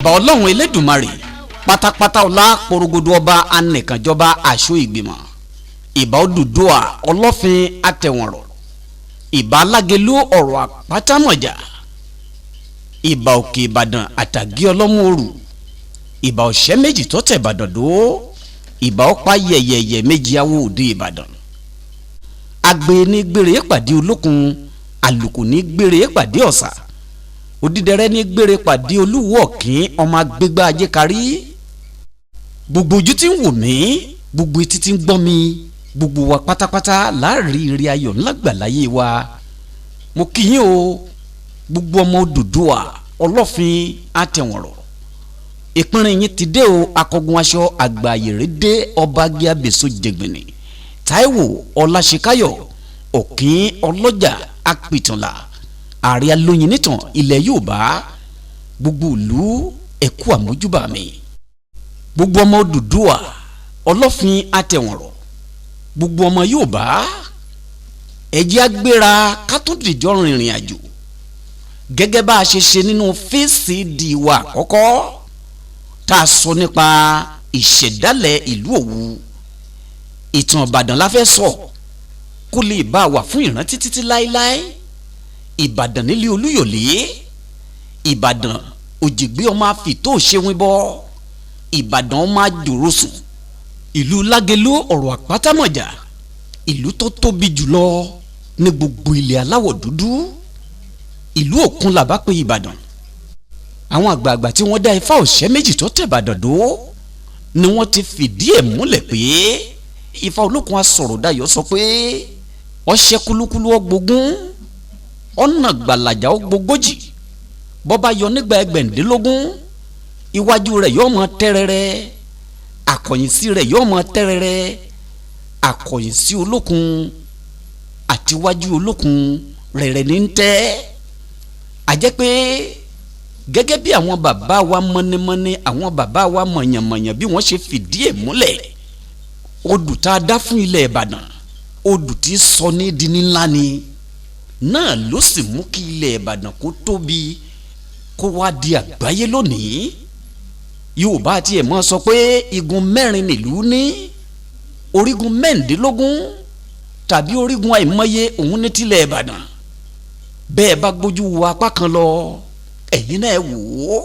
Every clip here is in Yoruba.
Ìbà Ọlọ́run Elédùmarè pátápátá, ọlá porogodo, ọba anìkànjọba, àṣọ ìgbìmọ̀. Ìbà Odùduwà, ọlọ́fin àtẹ̀wọ̀nrọ̀. Ìbà Alágẹ̀lú, ọ̀rọ̀ àpátámọ̀jà. Ìbà òkè Ìbàdàn, àtàgé ọlọ́mú òrù. Ìbà ọ̀sẹ́ méjì tó tẹ̀ Ìbàdàn dó. Ìbà ọ̀pá yẹ̀yẹ̀yẹ̀ méjì awo òde Ìbàdàn. Agbe ní gbére pàdé olókun, àlùkò ní gbére pàdé ọ̀sà, odídẹrẹ́ ní gbére pàdé olúwo ọ̀kín, ọmọ agbégbá ajé kárí. Gbogbo ojú tí ń wò mí, gbogbo etí tí ń gbọ́ mi, gbogbo wa pátápátá láàrin ire ayọ̀ ńlá gbàláyé wa. Mo kí yín o, gbogbo ọmọ Odùduwà, ọlọ́fin àtẹ̀wọ̀nrọ̀. Ìpínrin yín ti dé o. Akọgun aṣọ àgbàyèrè dé, ọba gíabèso jẹgbìnì, Táíwò Ọláṣekáyọ̀ Ọ̀kín, ọlọ́jà apìtànlá, ààrẹ alóyin nìtàn ilẹ̀ Yorùbá. Gbogbo ìlú, ẹ̀kú àmójúbà mi. Gbogbo ọmọ Odùduwà, ọlọ́fin àtẹ̀wọ̀nrọ̀, gbogbo ọmọ Yorùbá, ẹ jẹ́ á gbéra ká tún dìjọ́ rìnrìn àjò gẹ́gẹ́ bá a ṣe ṣe nínú VCD wa àkọ́kọ́ tá a sọ nípa ìṣẹ̀dálẹ̀ ìlú Òwu. Ìtàn Ìbàdàn la fẹ́ sọ kó lè bá a wà fún ìrántí títí láéláé. Ìbàdàn nílé Olúyọ̀lé, Ìbàdàn òjìgbé, ọmọ àfìtó ṣéwìn bọ́, Ìbàdàn ọmọ àjòrò sùn, ìlú Lágelú, ọ̀rọ̀ àpátámọ̀jà, ìlú tó tóbi jùlọ ní gbogbo ilẹ̀ aláwọ̀ dúdú. Ìlú òkun làbá pé Ìbàdàn. Àwọn àgbààgbà tí wọ́n dá ifá ọ̀sẹ́ méjì tó tẹ̀ Ìbàdàn dó ni wọ́n ti fìdí ẹ̀ múlẹ̀ pé ifá olókun asọ̀rọ̀dayọ̀ sọ pé ọṣẹ kulukulu ọgbógún, ọ̀nà gbàlàjà ọgbógójì, bọ́ba yọ nígbà ẹgbẹ̀ndínlógún, iwájú rẹ̀ yóò mọ tẹ́rẹ̀rẹ́, àkọ̀yìnsí rẹ̀ yóò mọ tẹ́rẹ̀rẹ́. Àkọ̀yìnsí olókun àtiwájú olókun rẹ̀rẹ̀ ní tẹ́. Àjẹ́ pé gẹ́gẹ́ bí àwọn bàbá wa mọ́nímọ́ní, àwọn bàbá wa mọ̀yànmọ̀yàn, bí wọ́n ṣe fìdí ẹ̀ múlẹ̀, odù tá a dá fún ilẹ̀ Ìbàdàn, odù tí sọ ní di ní ńlá ni náà ló sì mú kí ilẹ̀ Ìbàdàn kó tóbi, kó wá di àgbáyé lónìí. Yorùbá tiẹ̀ mọ́ sọ pé igun mẹ́rin nílùú ní, orígun mẹ́rìndínlógún tàbí orígun àìmọye òun ní tilẹ̀ Ìbàdàn. Bẹ́ẹ̀ bá gbójú wo apá kan lọ, ẹ̀yin náà wò ó,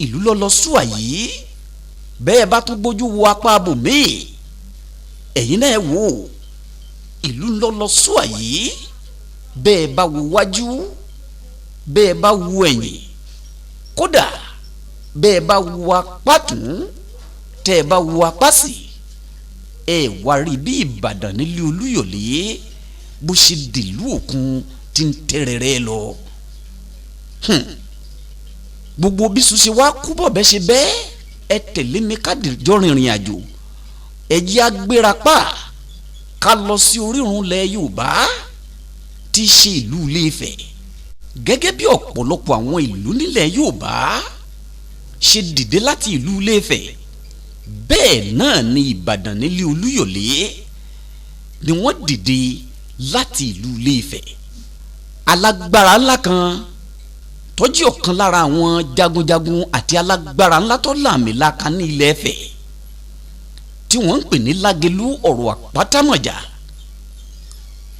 ìlú lọ́lọ́ sùà yìí. Bẹ́ẹ̀ bá tún gbójú wo apá abòmíì, ẹ̀yin náà wò ó, ìlú lọ́lọ́ sùà yìí. Bẹ́ẹ̀ bá wo wájú, bẹ́ẹ̀ bá wo ẹ̀yìn, kódà bẹ́ẹ̀ bá wo apá tún, tẹ́ ẹ bá wo apá sí, ẹ wá rí bí Ìbàdàn nílé Olúyọ̀lé bó ṣe dìlú òkun tí ń tẹ́rẹ̀rẹ́ lọ. Gbogbo bí sùn ṣe wá kú bọ̀ bẹ́ẹ̀ ṣe bẹ́ẹ̀, ẹ tẹ̀lé mi ká dìjọ́ rìnrìn àjò. Ẹ jẹ́ á gbéra pa ká lọ sí orírun ilẹ̀ Yorùbá tí í ṣe ìlú Ilé-Ifẹ̀. Gẹ́gẹ́ bí ọ̀pọ̀lọpọ̀ àwọn ìlú nílẹ̀ Yorùbá ṣe dìde láti ìlú Ilé-Ifẹ̀, bẹ́ẹ̀ náà ni Ìbàdàn nílé Olúyọ̀lé ni wọ́n dìde láti ìlú Ilé-Ifẹ̀. Alágbára ńlá kan tó jẹ́ ọ̀kan lára àwọn jagunjagun àti alágbára ńlá tó làmìlaka ní ilẹ̀ Ifẹ̀ tí wọ́n ń pè ní Lágelú, ọ̀rọ̀ àpátámọ̀jà,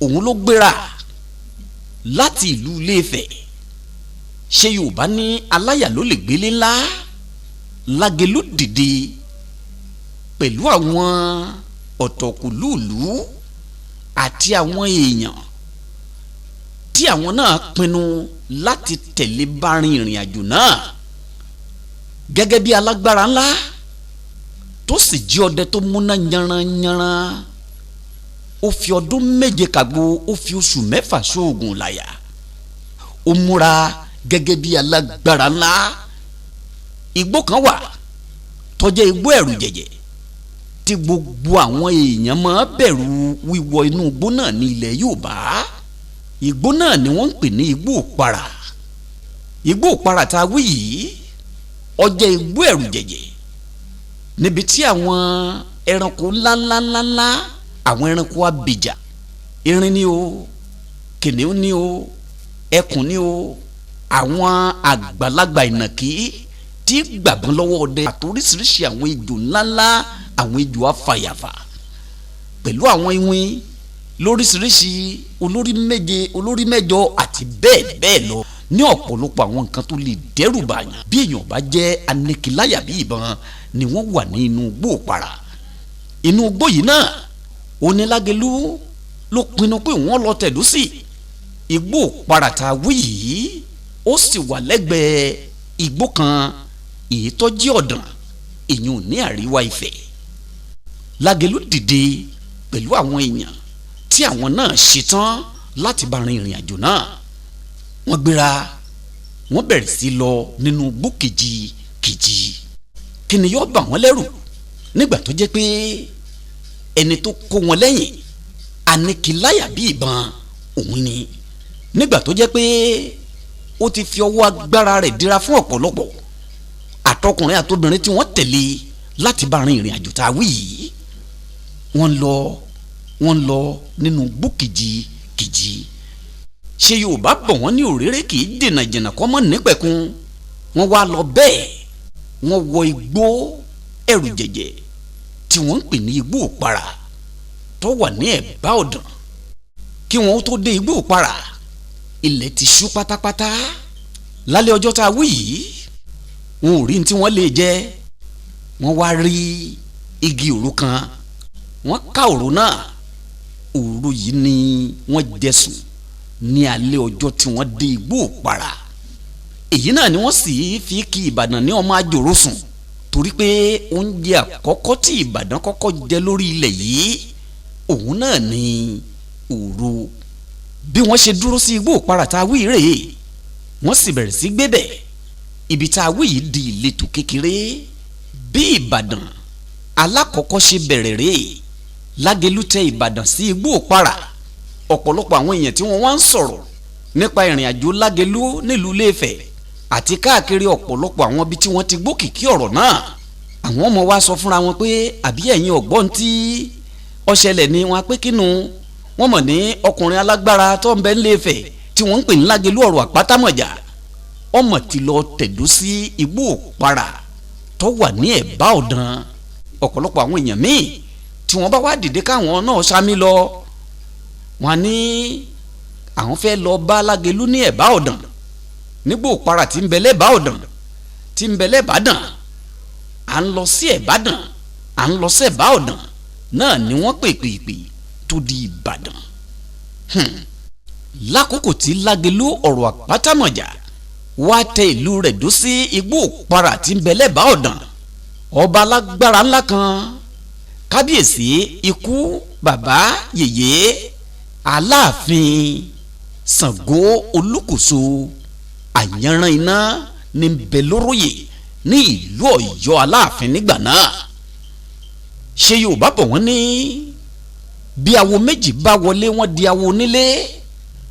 òun ló gbéra láti ìlú Ilé-Ifẹ̀. Ṣé Yorùbá ní aláyà ló lè gbélé ńlá? Lágelú dìde pẹ̀lú àwọn ọ̀tọ̀kùlúùlú àti àwọn èèyàn tí àwọn náà pinnu láti tẹ̀lé bá rin ìrìn àjò náà gẹ́gẹ́ bí alágbára ńlá tó sì jí ọdẹ tó múná yanranyanran. Ó fi ọdún 7 kàgbo, ó fi oṣù 6 sóògùn làyà. Ó múra gẹ́gẹ́ bí alágbára ńlá. Igbó kan wà tó jẹ́ igbó ẹ̀rù jẹ̀jẹ̀ tí gbogbo àwọn èèyàn máa bẹ̀rù wíwọ inú igbó náà ní ilẹ̀ Yorùbá. Igbó náà ni wọ́n ń pè ní igbó òpara. Igbó òpara tá a wí yìí, ó jẹ́ igbó ẹ̀rù jẹ̀jẹ̀ níbi tí àwọn ẹranko ńláńláńláńlá, àwọn ẹranko abìjà, erin ni o, kìnìún ni o, ẹkùn ni o, àwọn àgbàlagbà ìnàkí tí tí gbàgbọ́n lọ́wọ́ ọdẹ àtoríṣiríṣi àwọn ejò ńláńlá, àwọn ejò afàyàfà pẹ̀lú àwọn iwin lóríṣiríṣi, olórí méje, olórí mẹ́jọ àti bẹ́ẹ̀ bẹ́ẹ̀ lọ, ní ọ̀pọ̀lọpọ̀ àwọn nǹkan tó lè dẹ́rù bàyàn bí èèyàn bá jẹ́ anikiláyà bí ìbọn ni wọ́n wà ní inú igbó Òpàrà. Inú igbó yìí náà Onílágelú ló pinnu pé wọ́n lọ tẹ̀dó sí igbó Òpàrà tá a wí yìí. Ó sì wà lẹ́gbẹ̀ẹ́ igbó kan èyí tó jẹ́ ọ̀dàn, èèyàn ní àríwá Ifẹ̀. Lágelú dìde pẹ̀lú àwọn èèyàn tí àwọn náà ṣetán láti bá rin ìrìn àjò náà. Wọ́n gbéra, wọ́n bẹ̀rẹ̀ sí lọ nínú igbó kejì kejì. Kí ni yóò bà wọ́n lẹ́rù nígbà tó jẹ́ pé ẹni tó kó wọn lẹ́yìn anikiláyà bí ìbọn òun ni, nígbà tó jẹ́ pé ó ti fi ọwọ́ agbára rẹ̀ dira fún ọ̀pọ̀lọpọ̀ àtọkùnrin àtobìnrin tí wọ́n tẹ̀lé láti bá rin ìrìn àjò tá a wí yìí. Wọ́n lọ, wọ́n lọ nínú igbó kejì kejì. Ṣé Yorùbá bọ̀ wọ́n ní òréré kì í dènà jìnnà kọ́ mọ́ nípẹ̀kun. Wọ́n wá lọ bẹ́ẹ̀, wọ́n wọ igbó ẹ̀rù jẹ̀jẹ̀ tí wọ́n ń pè ní igbó Òpàrà tó wà ní ẹ̀bá ọ̀dàn. Kí wọ́n tó dé igbó Òpàrà, ilẹ̀ ti ṣú pátápátá. Lálẹ́ ọjọ́ tá a wí yìí, wọn ò rí ní tí wọ́n lè jẹ. Wọ́n wá rí igi òru kan, wọ́n ká òru náà. Òru yìí ni wọ́n jẹ sùn ní alẹ́ ọjọ́ tí wọ́n dé igbó Òpàrà. Èyí náà ni wọ́n sì fi kí Ìbàdàn ní ọmọ àjòrò sùn, torí pé oúnjẹ àkọ́kọ́ tí Ìbàdàn kọ́kọ́ jẹ lórí ilẹ̀ yìí, òun náà ni òru. Bí wọ́n ṣe dúró sí igbó Òpàrà tá a wí rèé, wọ́n sì bẹ̀rẹ̀ sí gbébẹ̀. Ibi tá a wí yìí di ìletò kékeré. Bí Ìbàdàn alákọ̀ọ́kọ́ ṣe bẹ̀rẹ̀ rèé. Lágelú tẹ Ìbàdàn sí igbó Òpàrà. Ọ̀pọ̀lọpọ̀ àwọn èèyàn tí wọ́n wá ń sọ̀rọ̀ nípa ìrìn àjò Lágelú nílùú Ilé-Ifẹ̀ àti káàkiri ọ̀pọ̀lọpọ̀ àwọn ibi tí wọ́n ti gbókìkí ọ̀rọ̀ náà, àwọn ọmọ wa sọ fúnra wọn pé àbí ẹ̀yin ọ̀gbọ́n tí ó ṣẹlẹ̀ ni wọn pé kínú wọ́n mọ̀ ní ọkùnrin alágbára tó ń bẹ nílé-Ifẹ̀ tí wọ́n ń pè ní Lágelú ọ̀rọ̀ àpátámọ̀jà, ọmọ ti lọ tẹ̀dó sí igbó Òpàrà tó wà ní ẹ̀bá ọ̀dàn. Ọ̀pọ̀lọpọ̀ àwọn èèyàn míì tí wọ́n bá wá dìde káwọn náà sami lọ, wọn ní àwọn fẹ́ lọ bá Lágelú ní ẹ̀bá ọ̀dàn nígbò Òpàrà tí ń bẹ lẹ́bàá ọ̀dàn, tí ń bẹ lẹ́bàdàn. À ń lọ sí ẹ̀bàdàn, à ń lọ sí ẹ̀bá ọ̀dàn náà ni wọ́n pè pè pè tó di Ìbàdàn. Lákòókò tí Lágelú ọ̀rọ̀ àpátámọ̀jà wá tẹ ìlú rẹ̀ dó sí igbó Òpàrà tí ń bẹ lẹ́bàá ọ̀dàn, ọba alágbára ńlá kan, kábíyèsí ikú bàbá yèyé, Aláàfin Ṣàngó Olúkòso Àyànràn iná ní bẹ lóróyè ní ìlú Ọ̀yọ́ Aláàfin nígbà náà. Ṣé Yorùbá bọ̀ wọ́n ní bí awo méjì bá wọlé, wọ́n di awo onílé;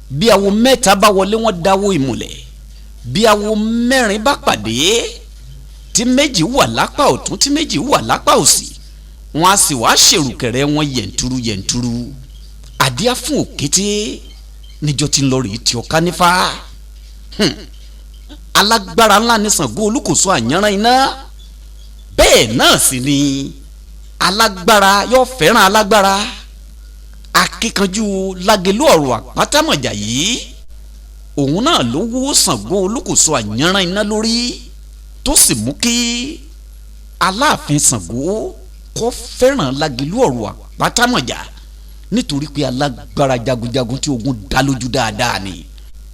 bí awo mẹ́ta bá wọlé, wọ́n dáwó ìmùlẹ̀; bí awo mẹ́rin bá pàdé, tí méjì wà lápá ọ̀tún, tí méjì wà lápá òsì, wọ́n á sì wá ṣèrùkẹ̀rẹ̀ wọn yẹ̀ntúrú yẹ̀ntúrú. Àdíá fún òkété níjọ́ tí ń lọ rèé tí ọ̀ká nífà. Alágbára ńlá ní Ṣàngó Olúkòso Àyànràn iná. Bẹ́ẹ̀ náà sì ni alágbára yóò fẹ́ràn alágbára. Akíkanjú Lágelú ọ̀rọ̀ àpátámọ̀jà yìí, òun náà ló wó Ṣàngó Olúkòso Àyànràn iná lórí, tó sì mú kí Aláàfin Ṣàngó kó fẹ́ràn Lágelú ọ̀rọ̀ àpátámọ̀jà, nítorí pé alágbára jagunjagun tí ogun dá lójú dáadáa ni.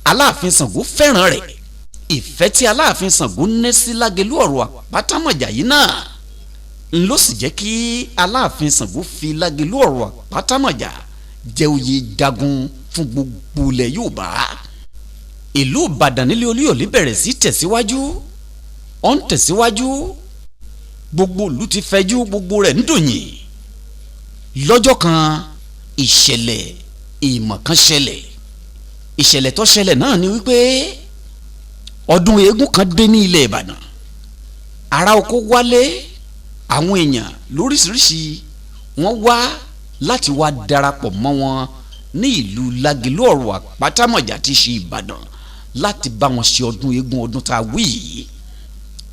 Aláàfin Ṣàngó fẹ́ràn rẹ̀. Ìfẹ́ tí Aláàfin Ṣàngó ní sí Lágelú ọ̀rọ̀ àpátámọ̀jà yìí náà ló sì jẹ́ kí Aláàfin Ṣàngó fi Lágelú ọ̀rọ̀ àpátámọ̀jà jẹ oyè jagun fún gbogbo ilẹ̀ Yorùbá. Ìlú Ìbàdàn nílé Olúyọ̀lé bẹ̀rẹ̀ sí tẹ̀síwájú, ó ń tẹ̀síwájú, gbogbo ìlú ti fẹjú, gbogbo rẹ̀ ń dòyìn. Lọ́jọ́ kan, ìṣẹ̀lẹ̀ ìmọ̀ kan ṣẹlẹ̀. Ìṣẹ̀lẹ̀ tó ṣẹlẹ̀ náà ni wípé ọdún eégún kan dé ní ilẹ̀ Ìbàdàn. Ará oko wálé, àwọn èèyàn lóríṣiríṣi wọ́n wá láti wá darapọ̀ mọ́ wọn ní ìlú Lágelú ọ̀rọ̀ àpátámọ̀jà tí í ṣe Ìbàdàn láti bá wọn ṣe ọdún eégún, ọdún tá a wí yìí.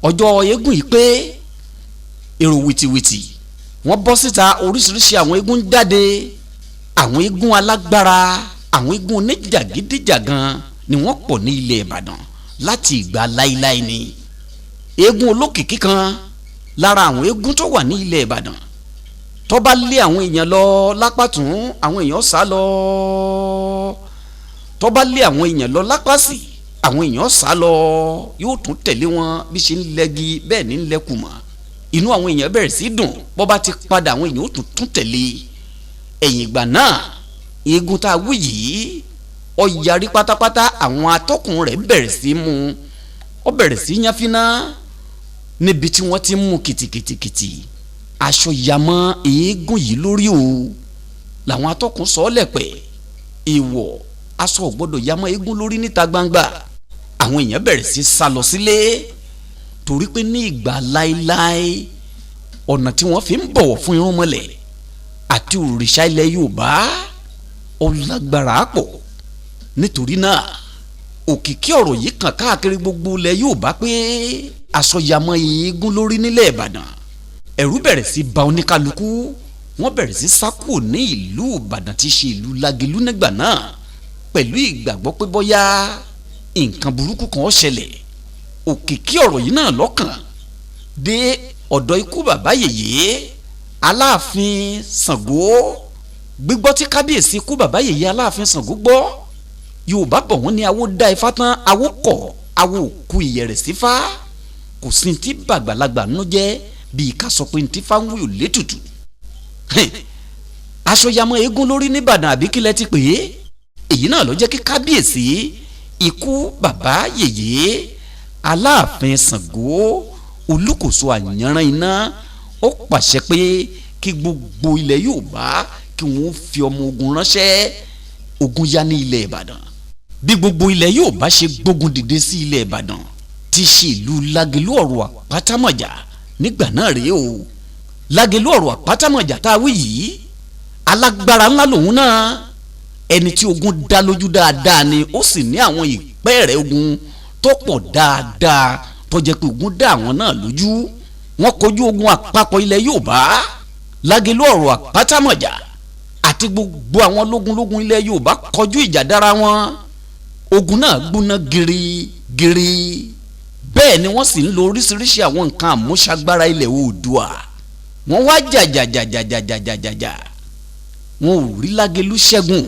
Ọjọ́ eégún yìí pé èrò wìtìwìtì wọ́n bọ́ síta, oríṣiríṣi àwọn eégún jáde, àwọn eégún alágbára, àwọn eégún oníjàgídíjàgan ni wọ́n pọ̀ ní ilẹ̀ Ìbàdàn láti ìgbà láíláí ni. Eégún olókìkí kan lára àwọn eégún tó wà ní ilẹ̀ Ìbàdàn tó bá lé àwọn èèyàn lọ lápá tún, àwọn èèyàn sá lọ. Tó bá lé àwọn èèyàn lọ lápá sí, àwọn èèyàn sá lọ. Yóò tún tẹ̀lé wọn, bí ṣe ń lẹ́gi bẹ́ẹ̀ ní ń lẹ́kùn mọ́. Inú àwọn èèyàn bẹ̀rẹ̀ sí dùn. Bó bá ti padà, àwọn èèyàn ó tún tún tẹ̀lé. Ẹ̀yìn ìgbà náà, eégún tá a wí yìí ó yarí pátápátá. Àwọn atọ́kùn rẹ̀ bẹ̀rẹ̀ sí mú, ó bẹ̀rẹ̀ sí yánfínà níbi tí wọ́n ti mú kìtìkìtìkìtì. Aṣọ yamọ́ eégún yìí lórí o, làwọn atọ́kùn sọ ọ́ lẹ̀pẹ̀. Ìwọ̀ aṣọ ò gbọ́dọ̀ yamọ́ eégún lórí níta gbangba. Àwọn èèyàn bẹ̀rẹ̀ sí sá lọ sílé, torí pé ní ìgbà láéláé, ọ̀nà tí wọ́n fi ń bọ̀wọ̀ fún irúnmọlẹ̀ àti òrìṣà ilẹ̀ Yorùbá ó lágbára pọ̀. Nítorí náà, òkìkí ọ̀rọ̀ yìí kàn káàkiri gbogbo ilẹ̀ Yorùbá pé aṣọ yamọ́ eégún lórí nílẹ̀ Ìbàdàn. Ẹ̀rù bẹ̀rẹ̀ sí ba oníkálukú, wọ́n bẹ̀rẹ̀ sí sá kúrò ní ìlú Ìbàdàn tí í ṣe ìlú Lágelú nígbà náà, pẹ̀lú ìgbàgbọ́ pé bóyá nǹkan burúkú kan ó ṣẹlẹ̀. Òkìkí ọ̀rọ̀ yìí náà lọ́kàn dé ọ̀dọ̀ ikú bàbá yèyé Aláàfin Ṣàngó. Gbígbọ́ tí kábíyèsí ikú bàbá yèyé Aláàfin Ṣàngó gbọ́, Yorùbá bọ̀ wọ́n ní awó dá ifá tán, awó kọ̀, awó òkú ìyẹ̀rẹ̀ sífá. Kò sí ti bàgbàlagbà nú jẹ́ bíi ká sọ pé ntí fáwọn yóò létùtù. Aṣọ yamọ eégún lórí nìbàdàn, àbí kílẹ̀ ti pè é? Èyí náà ló jẹ́ kí kábíyèsí ikú bàbá yèyé Aláàfin Ṣàngó Olúkòso Àyànràn Iná ó pàṣẹ pé kí gbogbo ilẹ̀ Yorùbá kí wọ́n fi ọmọ ogun ránṣẹ́. Ogun yá ní ilẹ̀ Ìbàdàn. Bí gbogbo ilẹ̀ Yorùbá ṣe gbógun dìde sí ilẹ̀ Ìbàdàn tí ṣe ìlú Lágelú ọ̀rọ̀ àpátámọ̀jà nígbà náà rèé o. Lágelú ọ̀rọ̀ àpátámọ̀jà tá a wí yìí, alágbára ńlá lòun náà, ẹni tí ogun dá lójú dáadáa ni. Ó sì ní àwọn ìpẹ́ẹ̀rẹ̀ ogun tó pọ̀ dáadáa tó jẹ́ pé ogun dá àwọn náà lójú. Wọ́n kojú ogun àpapọ̀ ilẹ̀ Yorùbá. Lágelú ọ̀rọ̀ àpátámọ̀jà àti gbogbo àwọn lógunlógun ilẹ̀ Yorùbá kọjú ìjà dára wọn. Ogun náà gbóná girigiri, bẹ́ẹ̀ ni wọ́n sì ń lo oríṣiríṣi àwọn nǹkan àmúṣagbára ilẹ̀ Oòduà. Wọ́n wá jàjàjàjàjàjàjà, wọn ò rí Lágelú ṣẹ́gun.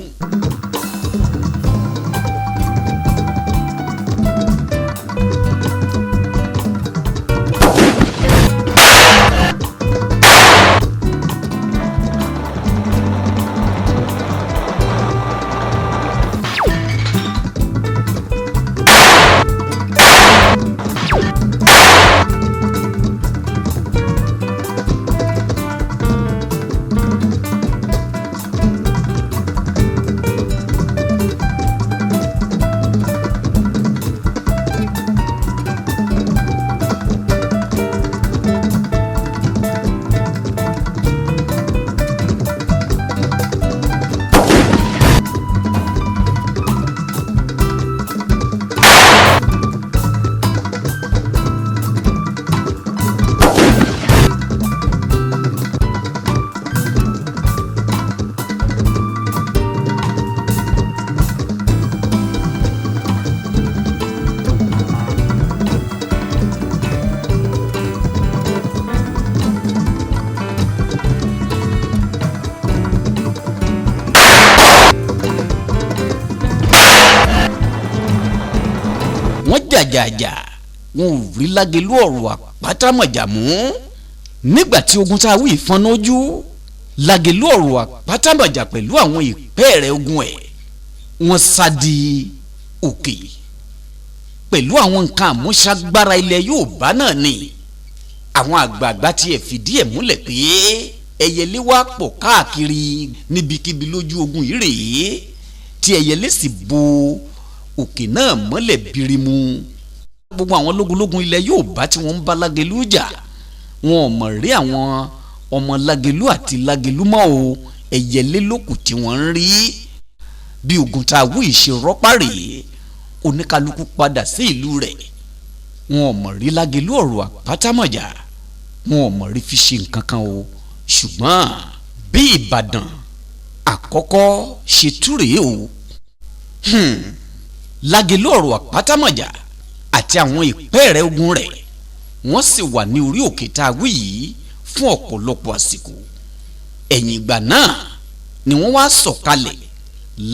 Wọ́n jàjàjà, wọn ò rí Lágelú ọ̀rọ̀ àpátámọ̀jà mú. Nígbà tí ogun tá a wí ìfọnójú, Lágelú ọ̀rọ̀ àpátámọ̀jà pẹ̀lú àwọn ìpẹ́ẹ̀rẹ̀ ogun ẹ̀, wọ́n sá di òkè pẹ̀lú àwọn nǹkan àmúṣagbára ilẹ̀ Yorùbá náà ni. Àwọn àgbààgbà tiẹ̀ fìdí ẹ̀ múlẹ̀ pé ẹyẹlé wá pọ̀ káàkiri níbikíbi lójú ogun yìí rèé, tí ẹyẹlé sì bo òkè náà mọ́lẹ̀ birimu. Gbogbo àwọn lógunlógun ilẹ̀ Yorùbá tí wọ́n ń bá Lágelú jà, wọn ò mọ̀ rí àwọn ọmọ Lágelú àti Lágelú mọ́ o. Ẹyẹlé lókù tí wọ́n ń rí. Bí ogun tá a wí ṣe rọ́pá rèé, oníkálukú padà sí ìlú rẹ̀. Wọn ò mọ̀ rí Lágelú ọ̀rọ̀ àpátámọ̀jà, wọn ò mọ̀ rí fi ṣe nǹkan kan o. Ṣùgbọ́n bí Ìbàdàn àkọ́kọ́ ṣe túrèé o. Lágelú ọ̀rọ̀ àpátámọ̀jà àti àwọn ìpẹ́ẹ̀rẹ̀ ogun rẹ̀ wọ́n sì wà ní orí òkè tá a wí yìí fún ọ̀pọ̀lọpọ̀ àsìkò. Ẹ̀yìn ìgbà náà ni wọ́n wá sọ̀kalẹ̀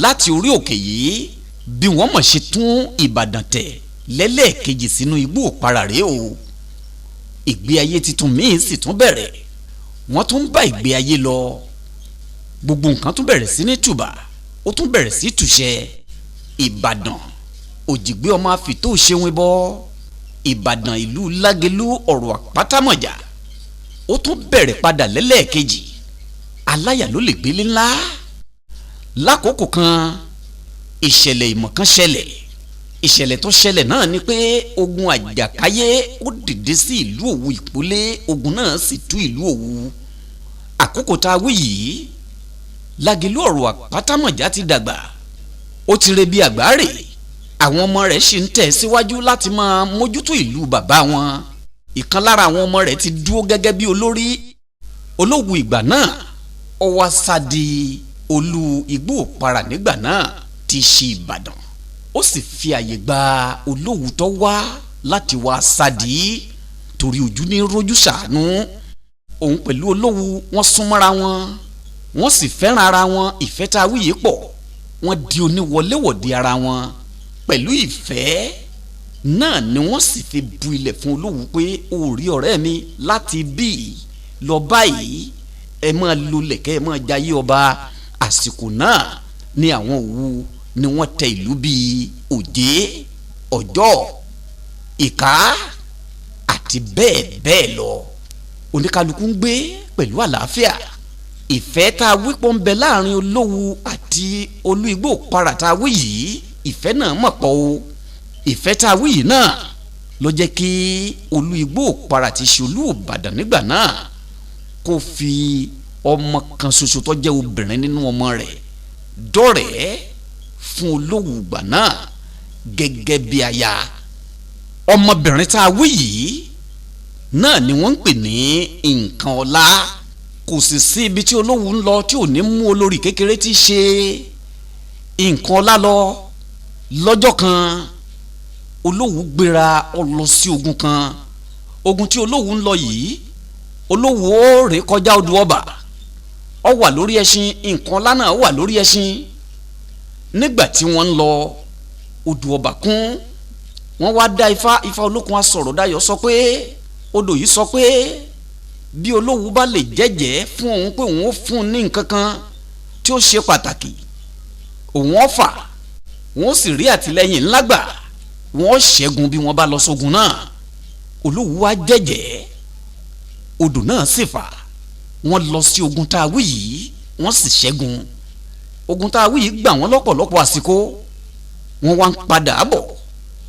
láti orí òkè yìí. Bí wọ́n mọ̀ ṣe tún Ìbàdàn tẹ̀ lẹ́lẹ́ẹ̀kejì sínú igbó òparà rèé o. Ìgbé ayé tuntun míì sì tún bẹ̀rẹ̀. Wọ́n tún bá ìgbé ayé lọ. Gbogbo nǹkan tún bẹ̀rẹ̀ sí ní tùbà, ó tún bẹ̀rẹ̀ sí tùṣẹ. Ìbàdàn òjìgbé ọmọ àfitó ṣeun bọ́. Ìbàdàn ìlú Lágelú ọ̀rọ̀ àpátámọ̀jà ó tún bẹ̀rẹ̀ padà lẹ́lẹ́ẹ̀kejì. Aláyà ló lè gbélé ńlá. Lákòókò kan, ìṣẹ̀lẹ̀ ìmọ̀ kan ṣẹlẹ̀. Ìṣẹ̀lẹ̀ tó ṣẹlẹ̀ náà ni pé ogun àjàkáyé ó dìde sí ìlú Òwu Ìpólé. Ogun náà sì tú ìlú Òwu. Àkókò tá a wí yìí, Lágelú ọ̀rọ̀ àpátámọ̀já ti dàgbà, ó ti re bí àgbáre. Àwọn ọmọ rẹ̀ sì ń tẹ̀ síwájú láti máa mójútó ìlú bàbá wọn. Ìkan lára àwọn ọmọ rẹ̀ ti dúró gẹ́gẹ́ bí olórí Olówu ìgbà náà. Ó wá sádi olú igbó òparà nígbà náà ti ṣe Ìbàdàn. Ó sì fi àyè gba Olówu tó wá láti wá sádi, torí ojú ní rójú ṣàánú. Òun pẹ̀lú Olówu wọ́n súnmọ́ra wọn, wọ́n sì fẹ́ràn ara wọn. Ìfẹ́ tá a wí yìí pọ̀, wọ́n di oníwọléwọ̀de ara wọn. Pẹ̀lú ìfẹ́ náà ni wọ́n sì fi bu ilẹ̀ fún Olówu pé o rí ọ̀rẹ́ mi láti bí lọ báyìí, ẹ máa lulẹ̀ kẹ́ ẹ máa jayé ọba. Àsìkò náà ni àwọn Òwu ni wọ́n tẹ ìlú bíi Òjé, Ọ̀jọ́, Ìká àti bẹ́ẹ̀ bẹ́ẹ̀ lọ. Oníkálukú ń gbé pẹ̀lú àlàáfíà. Ìfẹ́ tá a wí pọ̀ ń bẹ láàrin Olówu àti olú igbó òparà tá a wí yìí, ìfẹ́ náà mọ̀ pọ̀ o. Ìfẹ́ tá a wí yìí náà ló jẹ́ kí olú igbó òparà ti ṣe olú Ìbàdàn nígbà náà kó fi ọmọ kan ṣoṣo tó jẹ́ obìnrin nínú ọmọ rẹ̀ dọ́rẹ̀ẹ́ fún Olówu ìgbà náà gẹ́gẹ́ bí aya. Ọmọbìnrin tá a wí yìí náà ni wọ́n ń pè ní nǹkan ọlá. Kò sì sí ibi tí Olówu ń lọ tí ò ní mú olórí kékeré tí ṣe nǹkan ọlá lọ. Lọ́jọ́ kan, Olówu gbéra ó lọ sí ogun kan. Ogun tí Olówu ń lọ yìí, Olówu ó ré kọjá odò ọba. Ó wà lórí ẹṣin, nǹkan ọlá náà wà lórí ẹṣin. Nígbà tí wọ́n ń lọ, odò ọba kún. Wọ́n wá dá ifá. Ifá olókun asọ̀rọ̀ dayọ̀ sọ pé odò yìí sọ pé bí Olówu bá lè jẹ́jẹ́ fún òun pé òun ó fún un ní nǹkan kan tí ó ṣe pàtàkì, òun ó fà, wọ́n sì rí àtìlẹ́yìn ńlá gbà, wọ́n ṣẹ́gun bí wọ́n bá lọ sógun náà. Olówu wá jẹ́jẹ́, odò náà sì fà. Wọ́n lọ sí ogun tá a wí yìí, wọ́n sì ṣẹ́gun. Ogun tá a wí yìí gbà wọ́n lọ́pọ̀lọpọ̀ àsìkò. Wọ́n wá ń padà bọ̀,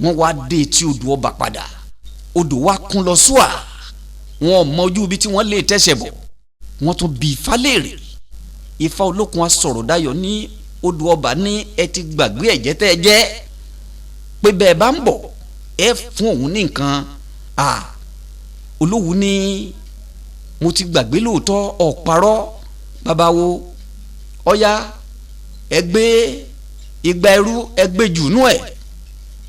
wọ́n wá dé etí odò ọba padà. Odò wá kún lọ súà. Wọn ò mọ ojú ibi tí wọ́n lè tẹ̀sẹ̀ bọ̀. Wọ́n tún bi Ifá léèrè. Ifá olókun asọ̀rọ̀ dayọ̀ ní odò ọba ní ẹ ti gbàgbé ẹ̀jẹ̀ tẹ́ ẹ jẹ́ pé bẹ́ẹ̀ bá ń bọ̀ ẹ fún òun ní nǹkan. Olówu ní mo ti gbàgbé lóòótọ́, ọ̀parọ́ babawo. Ọ̀ya, ẹ gbé igba ẹrú, ẹ gbé jù nú ẹ̀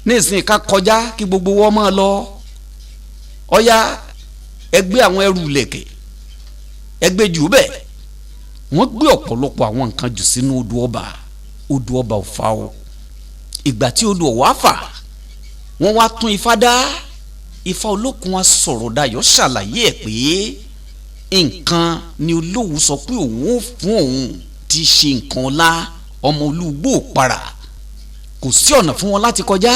nísìnyí ká kọjá kí gbogbo wọn máa lọ. Ọ̀ya, ẹ gbé àwọn ẹrù lẹ̀kẹ̀, ẹ gbé jù bẹ́ẹ̀. Wọ́n gbé ọ̀pọ̀lọpọ̀ àwọn nǹkan jù sínú odò ọba. Odò ọba ò fà o. Ìgbà tí odò ọ̀wá fà, wọ́n wá tún ifá dá. Ifá olókun asọ̀rọ̀ dayọ̀ ṣàlàyé ẹ̀ pé nǹkan ni Olówu sọ pé òun ó fún òun ti ṣe nǹkan ọlá ọmọ olúgbò òparà. Kò sí ọ̀nà fún wọn láti kọjá,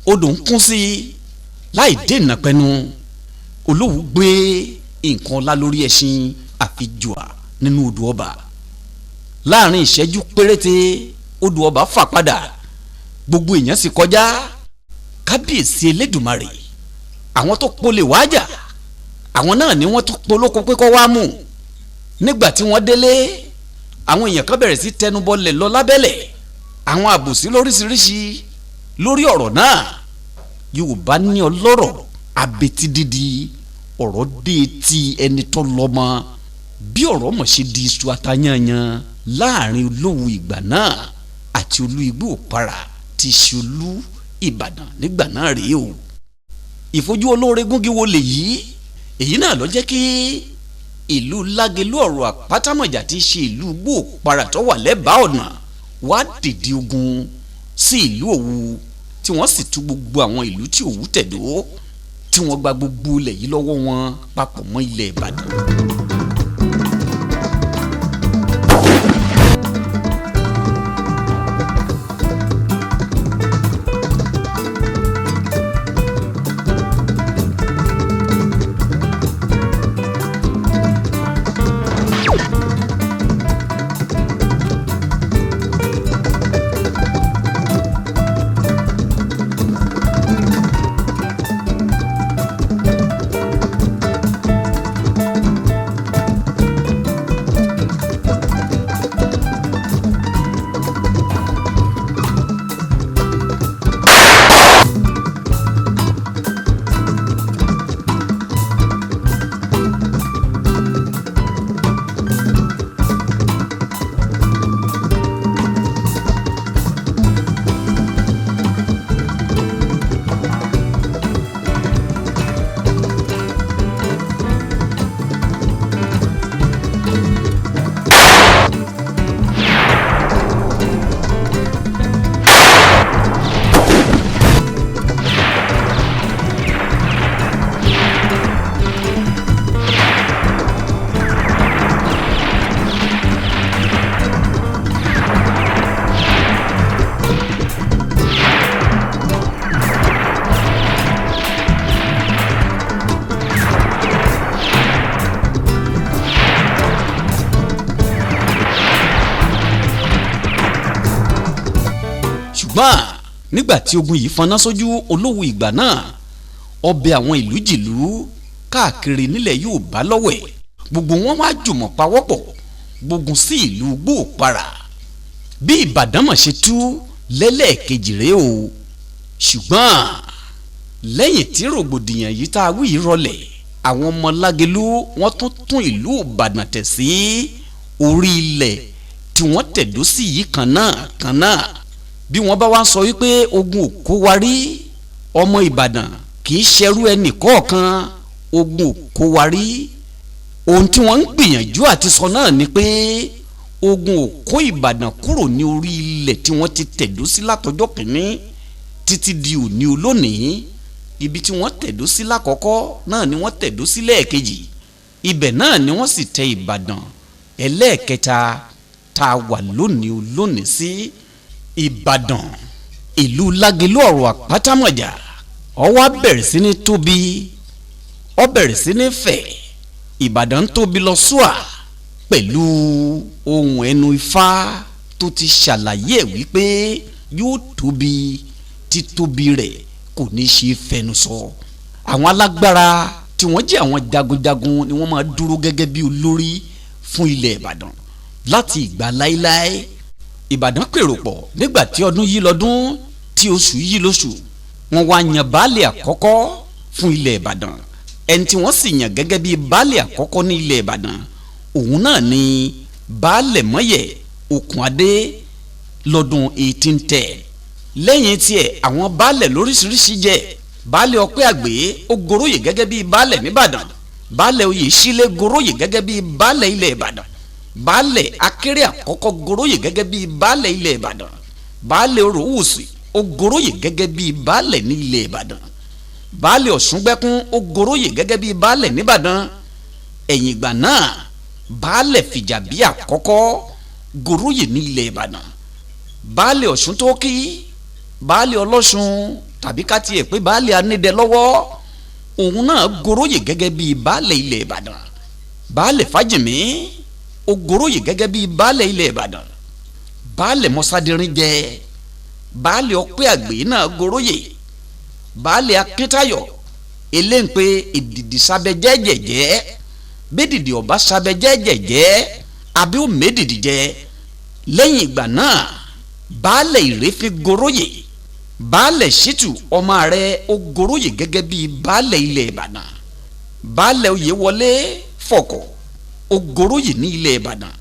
odò ń kún sí i láì dènà pẹnu. Olówu gbé nǹkan ọlá lórí ẹṣin àfijùà nínú odò ọba. Láàrin ìṣẹ́jú péréte, odò ọba fà padà, gbogbo èèyàn sì kọjá. Kábíyèsí Elédùmarè, àwọn tó polè wájà, àwọn náà ni wọ́n tún polóko pé kó wá mú. Nígbà tí wọ́n délé, àwọn èèyàn kan bẹ̀rẹ̀ sí tẹnubọlẹ̀ lọ lábẹ́lẹ̀, àwọn àbòsí lóríṣiríṣi lórí ọ̀rọ̀ náà. Yorùbá ní ọlọ́rọ̀ abetí dídi, ọ̀rọ̀ dé ti ẹni tó lọ́mọ. Bí ọ̀rọ̀ mọ̀ ṣe di iṣu atayanyan láàrin Olówu ìgbà náà àti Olú Igbó Òparà ti ṣe Olú Ìbàdàn nígbà náà rèé o. Ìfojú olóore gúngi wo lè yí? Èyí náà ló jẹ́ kí ìlú Lágelú ọ̀rọ̀ Àpátámọ̀jà ti ṣe ìlú Igbó Òparà tó wà lẹ́bàá ọ̀nà wá dìde ogun sí ìlú Òwu, tí wọ́n sì tú gbogbo àwọn ìlú tí Òwu tẹ̀dó, tí wọ́n gba gbogbo ilẹ̀ yìí lọ́wọ́ wọn papọ̀ mọ́ ilẹ̀ Ìbàdàn. Ṣùgbọ́n nígbà tí ogun yìí faná sójú Olówu ìgbà náà, ó bẹ̀ àwọn ìlú jìlú káàkiri nílẹ̀ Yorùbá lọ́wẹ̀, gbogbo wọn wá jùmọ̀ pawọ́pọ̀ gbógun sí ìlú Igbó Òparà. Bí Ìbàdàn mọ̀ ṣe tú lẹ́lẹ́ẹ̀kejì rèé o. Ṣùgbọ́n lẹ́yìn tí rògbòdìyàn yìí tá a wí yìí rọlẹ̀, àwọn ọmọ Lágelú wọ́n tún tún ìlú Ìbàdàn tẹ̀ sí orí ilẹ̀ tí wọ́n tẹ̀dó sí yìí kan náà. Bí wọ́n bá wá ń sọ wípé ogun ò kó wa rí, ọmọ Ìbàdàn kì í ṣerú ẹnì kọ̀ọ̀kan, ogun ò kó wa rí. Ohun tí wọ́n ń gbìyànjú àti sọ náà ni pé ogun ò kó Ìbàdàn kúrò ní orí ilẹ̀ tí wọ́n ti tẹ̀dó sí látọjọ́ kìíní títí di òní olónìí. Ibi tí wọ́n tẹ̀dó sí lákọ̀ọ́kọ́ náà ni wọ́n tẹ̀dó sí lẹ́ẹ̀kejì, ibẹ̀ náà ni wọ́n sì tẹ Ìbàdàn ẹlẹ́ẹ̀kẹta tá a wà lónìí olónìí sí. Ìbàdàn ìlú Lágelú ọ̀rọ̀ Àpátámọ̀jà ó wá bẹ̀rẹ̀ sí ní tóbi, ó bẹ̀rẹ̀ sí ní fẹ̀. Ìbàdàn tóbi lọ sùà pẹ̀lú ohun ẹnu Ifá tó ti ṣàlàyé ẹ̀ wípé yóò tóbi, títóbi rẹ̀ kò ní ṣe fẹnu sọ. Àwọn alágbára tí wọ́n jẹ́ àwọn jagunjagun ni wọ́n máa dúró gẹ́gẹ́ bí olórí fún ilẹ̀ Ìbàdàn láti ìgbà láéláé. Ìbàdàn pèrò pọ̀ nígbà tí ọdún yí lọ́dún tí oṣù yí lóṣù, wọ́n wá yan baálé àkọ́kọ́ fún ilẹ̀ Ìbàdàn. Ẹni tí wọ́n sì yàn gẹ́gẹ́ bí baálé àkọ́kọ́ ní ilẹ̀ Ìbàdàn òun náà ni Baálẹ̀ Mọ́yẹ̀ Òkùnadé lọ́dún 1810. Lẹ́yìn tiẹ̀ àwọn baálẹ̀ lóríṣiríṣi jẹ. Baálẹ̀ Ọpẹ́ Àgbé ó goróyè gẹ́gẹ́ bí baálẹ̀ nìbàdàn. Baálẹ̀ Oyèsílé goróyè gẹ́gẹ́ bí baálẹ̀ ilẹ̀ Ìbàdàn. Baálẹ̀ Akéré àkọ́kọ́ goróyè gẹ́gẹ́ bí baálẹ̀ ilẹ̀ Ìbàdàn. Baálẹ̀ Oròwùsì ó goróyè gẹ́gẹ́ bí baálẹ̀ ní ilẹ̀ Ìbàdàn. Baálẹ̀ Ọ̀ṣúngbẹ́kún ó goróyè gẹ́gẹ́ bí baálẹ̀ nìbàdàn. Ẹ̀yìn ìgbà náà baálẹ̀ Fìjàbí àkọ́kọ́ goróyè ní ilẹ̀ Ìbàdàn. Baálẹ̀ Ọ̀ṣuntókí, baálẹ̀ Ọlọ́ṣun tàbí ká tiẹ̀ pé baálẹ̀ Anídẹ̀lọ́wọ́, òun náà goróyè gẹ́gẹ́ bí baálẹ̀ ilẹ̀ Ìbàdàn. Baálẹ̀ Fájìmí ó goróyè gẹ́gẹ́ bí baálẹ̀ ilẹ̀ Ìbàdàn. Baálẹ̀ Mọ́sádìrín jẹ. Baálẹ̀ Ọpẹ́ Àgbè náà goróyè. Baálẹ̀ Akíntayọ̀ eléńpé èdìdì sábẹ́ jẹ́jẹ̀jẹ́, bẹ́dìdì ọba sábẹ́ jẹ́jẹ̀jẹ́ àbí ó médìdì jẹ. Lẹ́yìn ìgbà náà baálẹ̀ Ìrẹ́fín goróyè. Baálẹ̀ Ṣítù ọmọ rẹ̀ ó goróyè gẹ́gẹ́ bíi baálẹ̀ ilẹ̀ Ìbàdàn. Baálẹ̀ Oyèwọlé Fọ̀kọ̀ ó goróyè ní ilẹ̀ Ìbàdàn.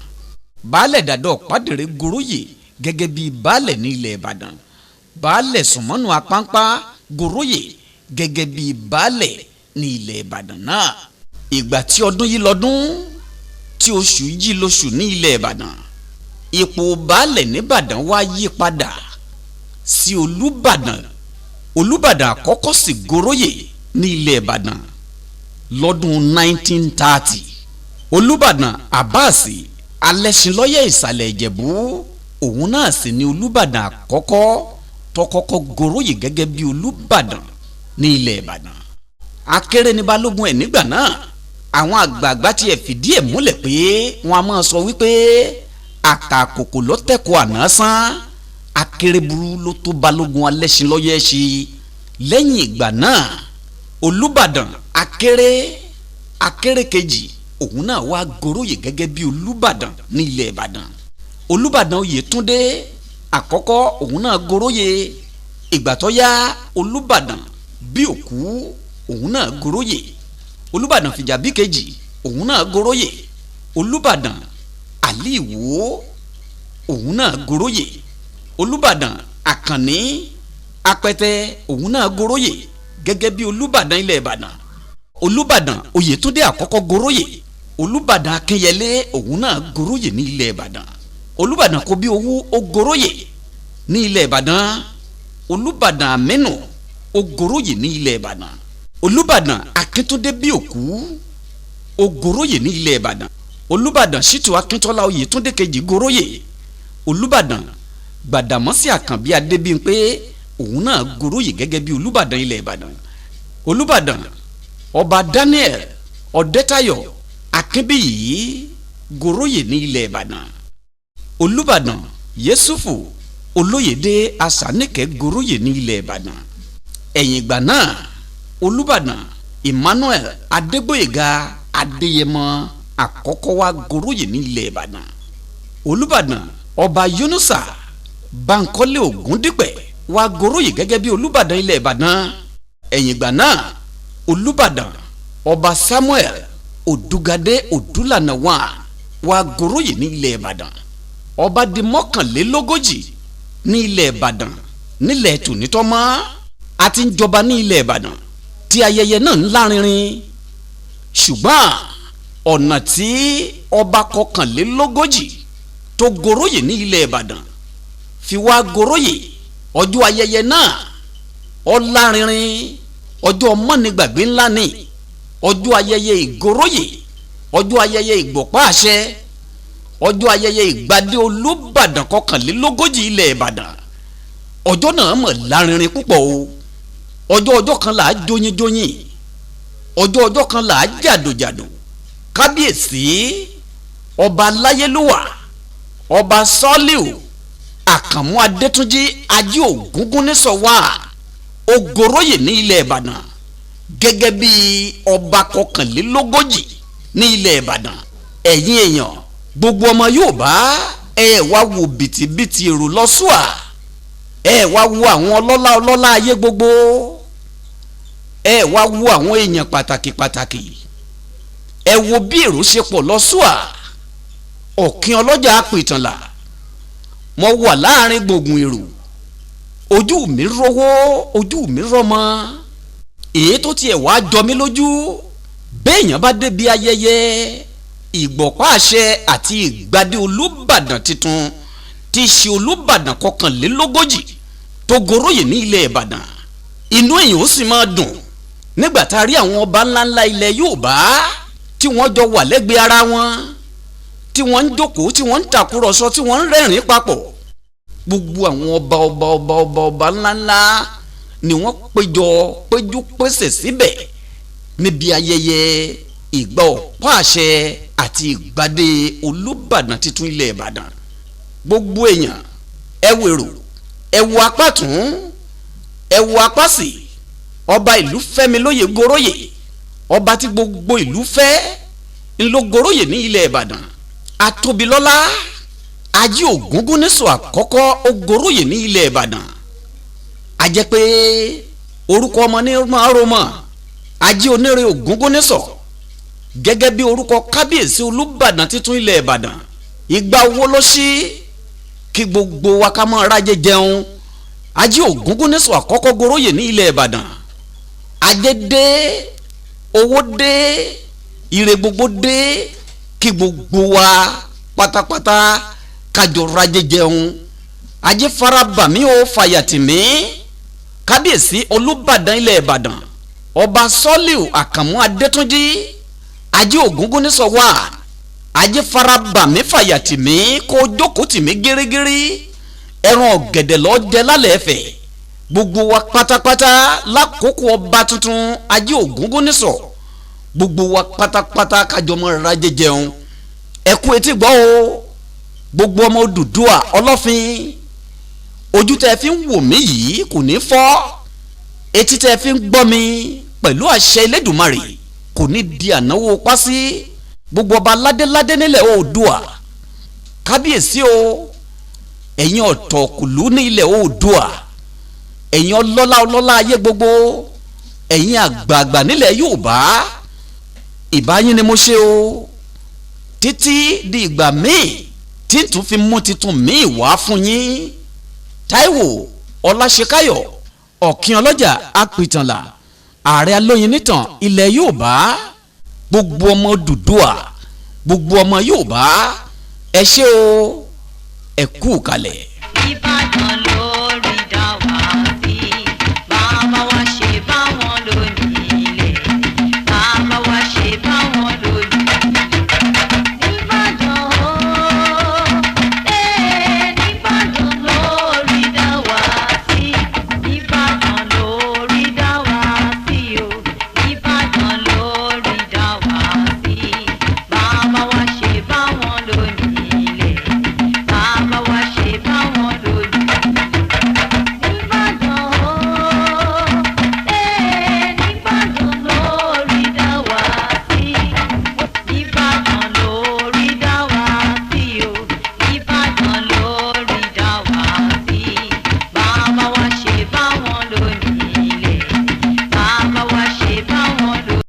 Baálẹ̀ Dàdọ̀ Pàdèrè goróyè gẹ́gẹ́ bíi baálẹ̀ ní ilẹ̀ Ìbàdàn. Baálẹ̀ Sùnmọ́nù Apáńpá goróyè gẹ́gẹ́ bíi baálẹ̀ ní ilẹ̀ Ìbàdàn náà. Ìgbà tí ọdún yìí lọ́dún tí oṣù yìí lóṣù ní ilẹ̀ Ìbàdàn, ipò baálẹ̀ nìbàdàn wá yí padà sí Olúbàdàn. Olúbàdàn àkọ́kọ́ sì goróyè ní ilẹ̀ Ìbàdàn lọ́dún 1930. Olúbàdàn Abbas Alẹ́ṣinlọ́yẹ̀ Ìsàlẹ̀ Ìjẹ̀bú òun náà sì ni Olúbàdàn àkọ́kọ́ tó kọ́kọ́ goróyè gẹ́gẹ́ bí Olúbàdàn ní ilẹ̀ Ìbàdàn. Akéré ní balógun ẹ̀ nígbà náà. Àwọn àgbààgbà tiẹ̀ fìdí ẹ̀ múlẹ̀ pé wọ́n a máa sọ wípé àkàkòkò ló tẹ̀kọ̀ àná sán, akéréburu ló tó balógun Alẹ́ṣinlọ́yẹ̀ ṣe. Lẹ́yìn ìgbà náà Olúbàdàn Akéré kejì òun náà wá goróyè gẹ́gẹ́ bí Olúbàdàn ní ilẹ̀ Ìbàdàn. Olúbàdàn Oyètúndé àkọ́kọ́ òun náà goróyè. Ìgbà tó yá Olúbàdàn Bíòkú òun náà goróyè. Olúbàdàn Fìjàbí kejì òun náà goróyè. Olúbàdàn Àlí Ìwó òun náà goróyè. Olúbàdàn Àkànní Apẹtẹ òun náà goróyè gẹ́gẹ́ bí Olúbàdàn ilẹ̀ Ìbàdàn. Olúbàdàn Oyètúndé àkọ́kọ́ goróyè. Olúbàdàn Akínyẹlé òun náà goróyè ní ilẹ̀ Ìbàdàn. Olúbàdàn Kòbíowú ó goróyè ní ilẹ̀ Ìbàdàn. Olúbàdàn Àmínú ó goróyè ní ilẹ̀ Ìbàdàn. Olúbàdàn Akíntúndé Bíòkú ó goróyè ní ilẹ̀ Ìbàdàn. Olúbàdàn Ṣítù Akíntọ́lá Oyètúndé kejì goróyè. Olúbàdàn Gbàdàmọ́sí Àkànbí Adébímpé òun náà goróyè gẹ́gẹ́ bí Olúbàdàn ilẹ̀ Ìbàdàn. Olúbàdàn Ọba Daniel Ọ̀dẹ́tayọ̀ Akínbíyì goróyè ní ilẹ̀ Ìbàdàn. Olúbàdàn Yẹsùfù Olóyèdé Àṣàníkẹ́ goróyè ní ilẹ̀ Ìbàdàn. Ẹ̀yìn ìgbà náà Olúbàdàn Emmanuel Adégbóyèga Adéyẹmọ àkọ́kọ́ wá goróyè ní ilẹ̀ Ìbàdàn. Olúbàdàn Ọba Yunusa Bankole Ògúndípẹ̀ wá goróyè gẹ́gẹ́ bí Olúbàdàn ilẹ̀ Ìbàdàn. Ẹ̀yìn ìgbà náà Olúbàdàn Ọba Samuel Òdúgadé Òdúlànà wá goróyè ní ilẹ̀ Ìbàdàn. Ọba di 41 ní ilẹ̀ Ìbàdàn nílẹ̀ tònítọ́mọ́ àti ń jọba ní ilẹ̀ Ìbàdàn tí ayẹyẹ náà ń lárinrin. Ṣùgbọ́n ọ̀nà tí ọba 41 tó goróyè ní ilẹ̀ Ìbàdàn fi wá goróyè, ọjọ́ ayẹyẹ náà ó lárinrin, ọjọ́ mọ́nigbàgbé ńlá ni, ọjọ́ ayẹyẹ ìgoróyè, ọjọ́ ayẹyẹ ìgbọ̀pá àṣẹ, ọjọ́ ayẹyẹ ìgbadé Olúbàdàn 41 ilẹ̀ Ìbàdàn. Ọjọ́ náà mọ̀ lárinrin púpọ̀ o. Ọjọ́ kan là á jóyin jóyin, ọjọ́ kan là á jàdòjàdò. Kábíyèsí ọba Láyélúwà Ọba Sọ́líù Àkànmú Adétúnjì Ajé Ògúngúnnísọ̀ wà ó goróyè ní ilẹ̀ Ìbàdàn gẹ́gẹ́ bí ọba 41 ní ilẹ̀ Ìbàdàn. Ẹ̀yin èèyàn gbogbo ọmọ Yorùbá ẹ wá wo bìtìbìtì èrò lọ́sùà, ẹ wá wo àwọn ọlọ́lá ọlọ́lá ayé gbogbo, ẹ wá wo àwọn èèyàn pàtàkì pàtàkì, ẹ wo bí èrò ṣe pọ̀ lọ́sùà. Ọ̀kín ọlọ́jà apìtànlá mo wà láàrin gbùngbùn èrò, ojú mi rówó ojú mi rọ́mọ. Èyí tó tiẹ̀ wá jọ mí lójú, béèyàn bá débi ayẹyẹ ìgbọ̀pá àṣẹ àti ìgbadé Olúbàdàn tuntun tí í ṣe Olúbàdàn 41 tó goróyè ní ilẹ̀ Ìbàdàn, inú èèyàn ó sì máa dùn nígbà tá a rí àwọn ọba ńláńlá ilẹ̀ Yorùbá tí wọ́n jọ wà lẹ́gbẹ̀ẹ́ ara wọn, tí wọ́n ń jókòó, tí wọ́n ń tàkúrọ̀sọ, tí wọ́n ń rẹ́rìn-ín papọ̀. Gbogbo àwọn ọba ọba ọba ọba ọba ńláńlá ni wọ́n péjọ péjú pésẹ̀ síbẹ̀ níbi ayẹyẹ ìgbà ọ̀pá àṣẹ àti ìgbadé Olúbàdàn tuntun ilẹ̀ Ìbàdàn. Gbogbo èèyàn ẹ wèrò, ẹ wo apá tún, ẹ wo apá sí. Ọba ìlú Fẹ́mi lóye goróyè, ọba tí gbogbo ìlú fẹ́ ńlọ goróyè ní ilẹ̀ Ìbàdàn. Atóbilọ́lá Ajé Ògúngúnnísọ̀ àkọ́kọ́ ó goróyè ní ilẹ̀ Ìbàdàn. A jẹ́ pé orúkọ ọmọ ní máa ro mọ́. Ajé Onírè Ògúngúnnísọ̀ gẹ́gẹ́ bí orúkọ kábíyèsí Olúbàdàn títún ilẹ̀ Ìbàdàn, ìgbà wo ló ṣí kí gbogbo wa ká máa rájẹ jẹun. Ajé Ògúngúnnísọ̀ àkọ́kọ́ goróyè ní ilẹ̀ Ìbàdàn. Ajé dé, owó dé, ire gbogbo dé, kí gbogbo wa pátápátá kájọ rájẹ jẹun. Ajé farabàmí ó fàyàtì mí. Kábíyèsí Olúbàdàn ilẹ̀ Ìbàdàn, Ọba Sọ́líù Àkànmú Adétúnjì, Ajé Ògúngúnnísọ̀ wà. Ajé farabàmí fàyàtì mí, kó jókòó tì mí gírígírí. Ẹran ọ̀gẹ̀dẹ̀ lọ́ọ́ jẹ lálẹ́ ẹ̀fẹ̀. Gbogbo wa pátápátá lákòókò ọba tuntun Ajé Ògúngúnnísọ̀, gbogbo wa pátápátá kájọ mọ́ rajẹ jẹun. Ẹ kú etí gbọ́ o, gbogbo ọmọ Odùduwà ọlọ́fin, ojú tẹ́ fi ń wò mí yìí kò ní fọ́, etí tẹ́ fi ń gbọ́ mi pẹ̀lú àṣẹ Elédùmarè kò ní di ànáwó pásí. Gbogbo ọba ládéládé nílẹ̀ Oòduà, kábíyèsí o, ẹ̀yin ọ̀tọ̀kùlú ní ilẹ̀ Oòduà, ẹ̀yin ọlọ́lá ọlọ́lá ayé gbogbo, ẹ̀yin àgbààgbà nílẹ̀ Yorùbá, ìbá yín ni mo ṣe o. Títí di ìgbà míì tí n tún fi mú titun míì wá fún yín, Táíwò Ọláṣekáyọ̀, Ọ̀kín Ọlọ́jà Apìtànlá, ààrẹ alóyin nítàn ilẹ̀ Yorùbá. Gbogbo ọmọ Odùduwà, gbogbo ọmọ Yorùbá, ẹ ṣé o, ẹ kú kalẹ̀. Ìbàdàn.